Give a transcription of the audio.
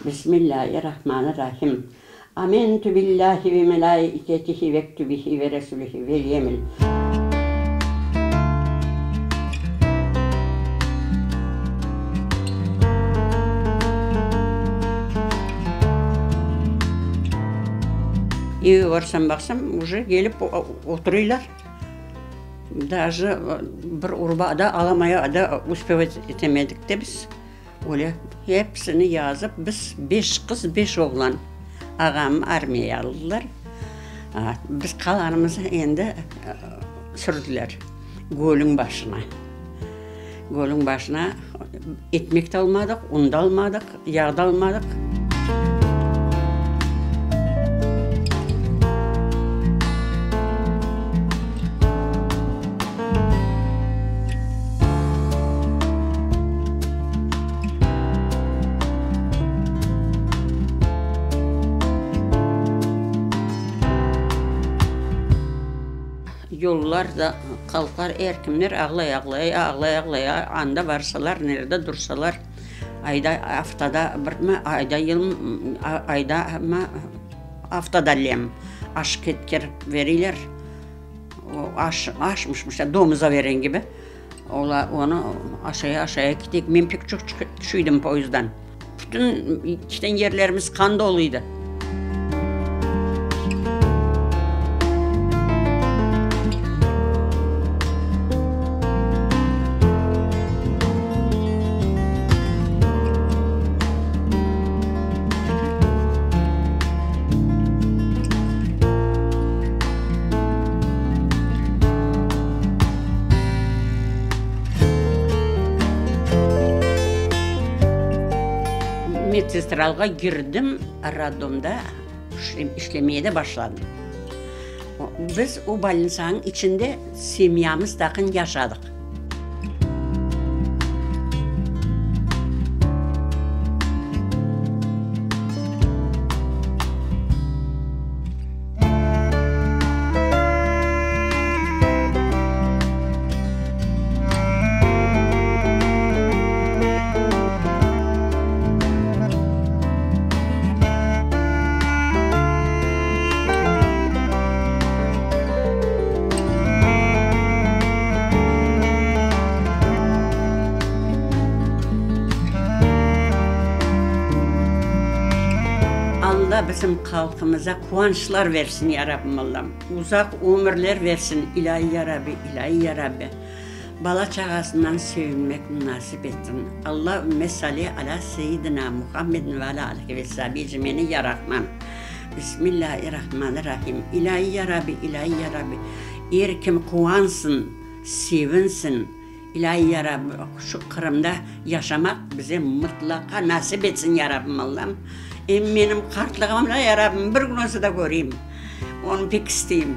Bismillâhi-rahmanir-rahim. Amentu billâhi ve melâiketihi ve kütübihi ve resülihi vel yevmil. Evge barsam, baqsam, uje kelip oturıylar. Daje bir urba da alamaya da uspevat etemedik de biz. Öyle hepsini yazıp, biz beş qız, beş oğlan, ağamnı armiyağa aldılar. Biz qalanımıznı endi sürdüler gölüñ başına. Gölüñ başına ekmek de almadıq, un da almadıq, yağ da almadıq. Yollar da qalqar, er kimler ağlay-ağlay, ağlay-ağlay, anda barsalar, nerde dursalar, ayda, aftada birmi, ayda yıl, ayda mı, aftada lem aş ketkerip beriyler. O aş, aşmışmış da, domuza beren kibi. Olar onı aşaya-aşaya ketek. Men pek çoq tüşüydim poyezddan. Bütün keten yerlerimiz qan dolu edi. Medsestralğa kirdim, roddomda işlemeye de başladım. Biz o bolnitsanıñ içinde semyamız taqın yaşadıq. Alla bizim halqımıza quvançlar versin, ya Rabbim Allam. Uzaq ömürler versin, İlâiy ya Rabbi, İlâiy ya Rabbi. Bala-çağasından sevinmek nasip etsin. Allaümme salli alâ seyyidina Muhammedin ve alâ alihi ve sahbihi ecmaîn ya Rahman. Bismillâhirrahmanirrahim. İlâiy ya Rabbi, İlâiy ya Rabbi. Er kim quvansın, sevinsin. İlâiy ya Rabbi, şu Qırımda yaşamaq bize mıtlaqa nasip etsin ya Rabbim Allam. Em menim qartlığımda ya Rabbim bir gün olsa da köreyim. Onı pek isteyim.